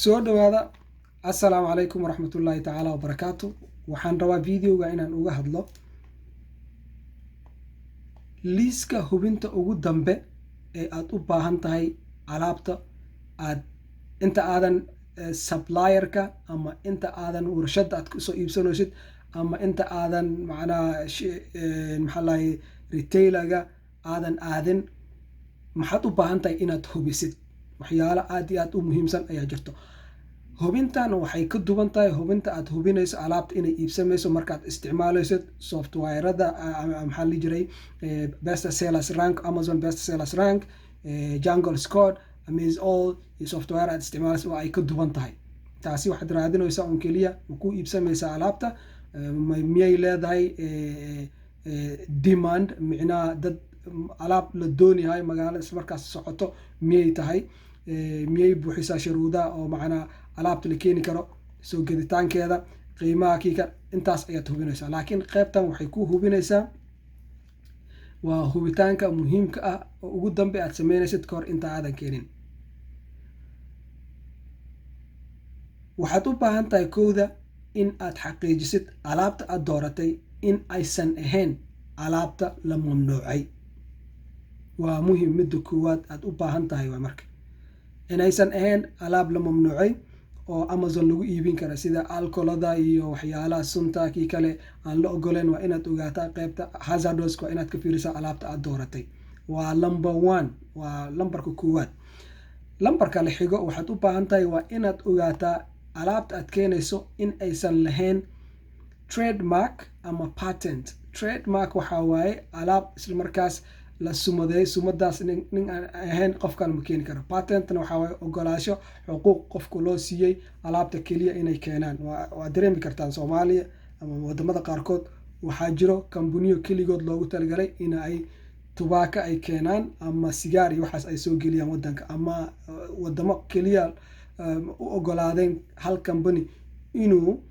Soo dhawaada. Assalaamu calaykum waraxmatullaahi tacaala wabarakaatu. Waxaan rabaa videoga inaan uga hadlo liiska hubinta ugu dambe ee aad u baahan tahay alaabta aad inta aadan supplierka ama inta aadan warshadda aad kusoo iibsanaysid ama inta aadan macnaha, maxaa lahay, retailerga aadan aadin. Maxaad u baahan tahay inaad hubisid? Waxyaalo aad iyo aad u muhiimsan ayaa jirto. Hubintan waxay ka duwan tahay hubinta aad hubinayso alaabta inay iibsamayso markaad isticmaalaysid softwareada, maxaa la jiray, Best Sellers Rank, Amazon Best Sellers Rank, Jungle Scout, Amaze All iyo software aad isticmaalayso, waa ay ka duwan tahay taasi. Waxaad raadinaysaa un keliya ma ku iibsamaysaa alaabta, miyay leedahay demand, micnaha dad alaab la doonyahay magaalo isla markaas socoto miyay tahay, miyay buuxisaa shuruudaha oo macnaa alaabta la keeni karo, soo geditaankeeda, qiimaha kiika, intaas ayaad hubinaysaa. Laakiin qeybtan waxay ku hubinaysaa waa hubitaanka muhiimka ah oo ugu dambe aad sameynaysid kahor inta aadan keenin. Waxaad u baahan tahay kowda in aad xaqiijisid alaabta aad dooratay in aysan ahayn alaabta la mamnuucay. Waa muhim. Midda koowaad aad u baahan tahay waa marka inaysan ahayn alaab la mamnuucay oo Amazon lagu iibin kara, sida alkolada iyo waxyaalaha sunta kii kale aan la ogoleyn. Waa inaad ogaataa qeybta hazardous, waa inaad ka fiirisaa alaabta aad dooratay. Waa number one, waa lambarka koowaad. Lambarka la xigo waxaad u baahan tahay waa inaad ogaataa alaabta aad keenayso in aysan lahayn trademark ama patent. Trademark waxaa waaye alaab isla markaas la sumadeey, sumadaas nin aan ahayn qof kale ma keeni karo. Patentna waxaa waaye ogolaasho xuquuq qofku loo siiyey alaabta keliya inay keenaan. Waa dareemi kartaan, Soomaaliya ama wadamada qaarkood waxaa jiro kambuniyo keligood loogu talagalay in ay tubaaka ay keenaan ama sigaar iyo waxaas ay soo geliyaan wadanka, ama wadamo keliya u ogolaadeen hal company inuu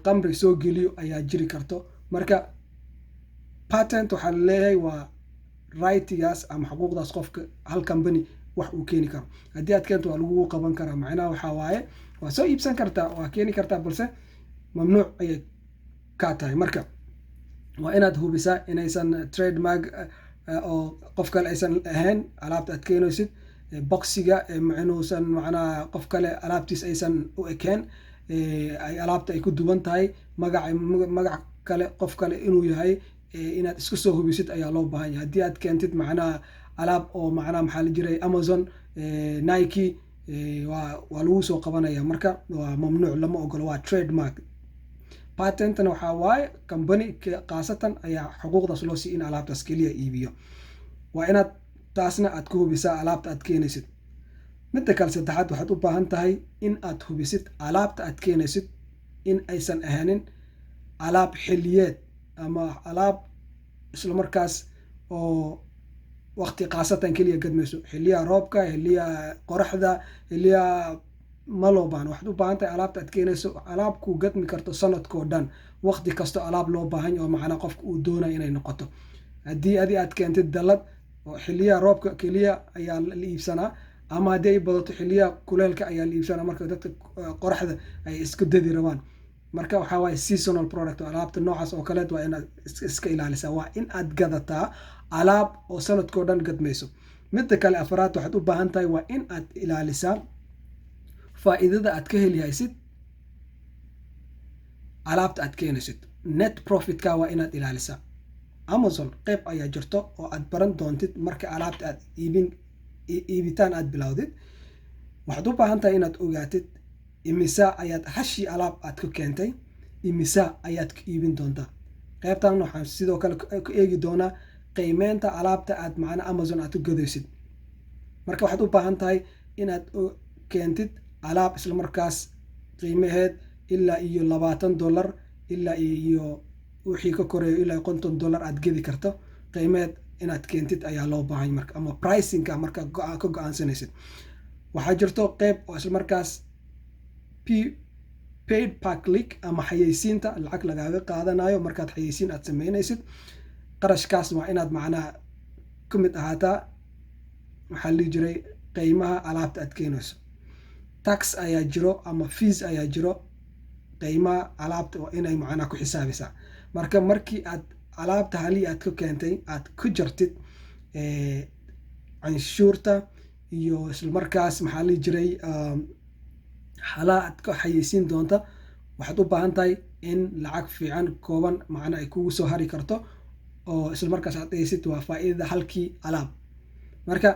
qamri soo geliyo ayaa jiri karto. Marka patent waxaa laleeyahay waa rightigaas ama xuquuqdaas qofka hal company wax uu keeni karo. Haddii aad keento, waa lagugu qaban karaa. Macnaha waxaa waaye waa soo iibsan kartaa, waa keeni kartaa, balse mamnuuc ayay kaa tahay. Marka waa inaad hubisaa inaysan trademark oo qof kale aysan ahayn alaabta aad keenaysid, boxiga inuusan macnaha qof kale alaabtiis aysan u ekeen, ay alaabta ay ku duwan tahay, magac magac kale qof kale inuu yahay inaad iska soo hubisid ayaa loo baahan yahay. Haddii aad keentid macnaha alaab oo macnaha, maxaa la jiray, Amazon, Nike, waa lagu soo qabanaya. Marka waa mamnuuc, lama ogolo, waa trademark. Patentna waxaa waaye company khaasatan ayaa xuquuqdaas loo siiy in alaabtaas keliya iibiyo. Waa inaad taasna aad ku hubisaa alaabta aad keenaysid. Midda kale saddexaad, waxaad u baahan tahay in aad hubisid alaabta aad keenaysid in aysan ahaanin alaab xiliyeed ama alaab islamarkaas oo waqti khaasatan keliya gadmayso, xiliyaha roobka, xiliyaha qoraxda, xiliyaha ma loo baahno. Waxaad u baahan tahay alaabta aad keenayso alaab kuu gadmi karto sanadkoo dhan, waqti kasto alaab loo baahan yaho, macnaa qofka uu doonayo inay noqoto. Haddii adi aad keentid dallad oo xiliyaha roobka keliya ayaa la iibsanaa, ama haddii ay badato xiliyaha kuleelka ayaa la iibsanaa, marka dadka qoraxda ay isku dadi rabaan, marka waxaa waaye seasonal product. Alaabta noocaas oo kaleet waa inaad iska ilaalisaa. Waa in aad gadataa alaab oo sanadkoo dhan gadmayso. Midda kale afaraad, waxaad u baahan tahay waa in aad ilaalisaa faa'iidada aad ka heli haysid alaabta aad keenaysid. Net profitka waa inaad ilaalisaa. Amazon qeyb ayaa jirto oo aad baran doontid marka alaabta aad iibin, iibitaan aad bilowdid. Waxaad u baahan tahay inaad ogaatid imisa ayaad hashii alaab aad ku keentay, imisa ayaad ku iibin doontaa. Qeybtan waxaan sidoo kale ku eegi doonaa qiimeynta alaabta aad macna Amazon aad ku gadaysid. Marka waxaad u baahan tahay inaad keentid alaab islamarkaas qiimaheed ilaa iyo $20 ilaa iyo wixii ka koreeyo, ilaa $50 aad gedi karto qiimeed inaad keentid ayaa loo baahan. Marka ama pricingka marka ka go-aansanaysid, waxaa jirto qeyb oo islamarkaas paid per click ama xayeysiinta lacag lagaaga qaadanayo markaad xayeysiin aad sameynaysid. Qarashkaas waa inaad macnaha ka mid ahaataa, waxaa la dhihi jiray, qiimaha alaabta aad keenayso. Tax ayaa jiro ama fees ayaa jiro. Qiimaha alaabta waa inay macnaha ku xisaabisaa. Marka markii aad alaabta halii aad ku keentay aad ku jartid canshuurta iyo islamarkaas, maxaa la jiray, xalaa aad ka xayeysiin doonta, waxaad u baahan tahay in lacag fiican kooban macna ay kugu soo hari karto oo islamarkaas aad dhehaysid waa faa'iidada halkii alaab. Marka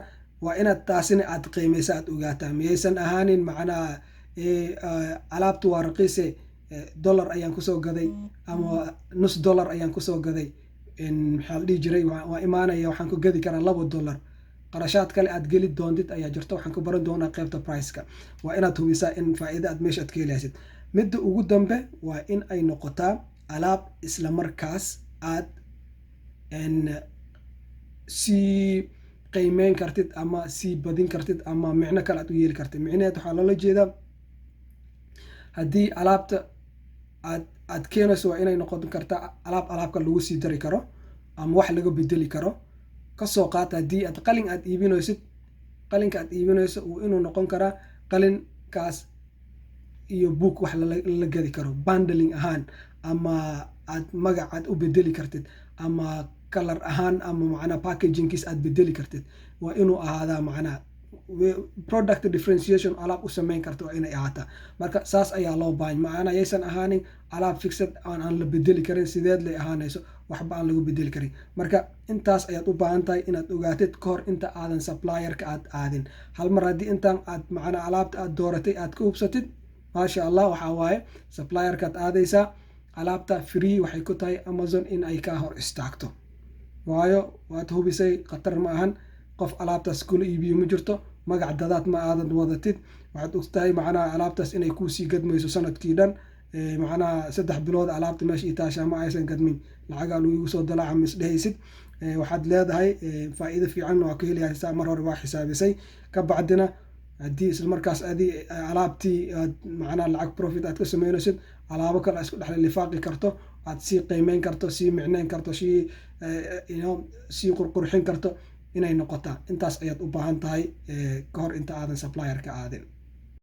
waa inaad taasina aad qiimeysa, aad ogaataa miyaysan ahaanin macnaha alaabtu waa raqiise, dollar ayaan kusoo gaday ama nus dollar ayaan kusoo gaday, maxaa la dhihi jiray, waa imaanaya, waxaan ku gadi karaa $2. Qarashaad kale aad geli doontid ayaa jirto. Waxaan ku baran doonaa qaybta priceka. Waa inaad hubisaa in faa'iida aad meesha aad ka helaysid. Midda ugu dambe waa in ay noqotaa alaab isla markaas aad sii qiimeyn kartid ama sii badin kartid ama micno kale aad u yeeli kartid. Micnaheed waxaa loola jeedaa, haddii alaabta aad keenayso waa inay noqon kartaa alaab alaabka lagu sii dari karo ama wax laga bedeli karo. Kasoo qaata haddii aad qalin aad iibinaysid, qalinka aad iibinayso wuu inuu noqon karaa qalinkaas iyo book wax lala gadi karo bundling ahaan, ama aad magac aad u bedeli kartid ama color ahaan ama macnaa packagingkiis aad bedeli kartid. Waa inuu ahaadaa macnaa product differentiation alaab u sameyn karta waa inay ahaataa. Marka saas ayaa loo baahan. Macnaa yaysan ahaanin alaab fixed aan la bedeli karin, sideed lay ahaanayso, waxba aan lagu bedeli karin. Marka intaas ayaad u baahan tahay inaad ogaatid ka hor inta aadan supplierka aad aadin. Hal mar haddii intaan aad macnaa alaabta aad dooratay aad ka hubsatid, maasha Allah, waxaa waaye supplierkaad aadaysaa. Alaabta free waxay ku tahay Amazon in ay kaa hor istaagto, waayo waad hubisay, khatar ma ahan, qof alaabtaas kula iibiyo ma jirto, magac dadaad ma aadan wadatid. Waxaad ogtahay macnaha alaabtaas inay kuusii gadmayso sanadkii dhan. Macnaha 3 bilood alaabta meesha itaasha ma aysan gadmin, lacagaa lagu soo dalaaca misdhehaysid. Waxaad leedahay faa'iido fiican waa ka helaysaa, mar hore waa xisaabisay. Ka bacdina haddii isla markaas adi alaabtii aad macnaha lacag profit aad ka sameynaysid, alaabo kale isku dhex lifaaqi karto, aad sii qiimeyn karto, sii micneyn karto, sii qurqurxin karto inay noqotaa. Intaas ayaad u baahan tahay ka hor inta aadan supplierka aadin.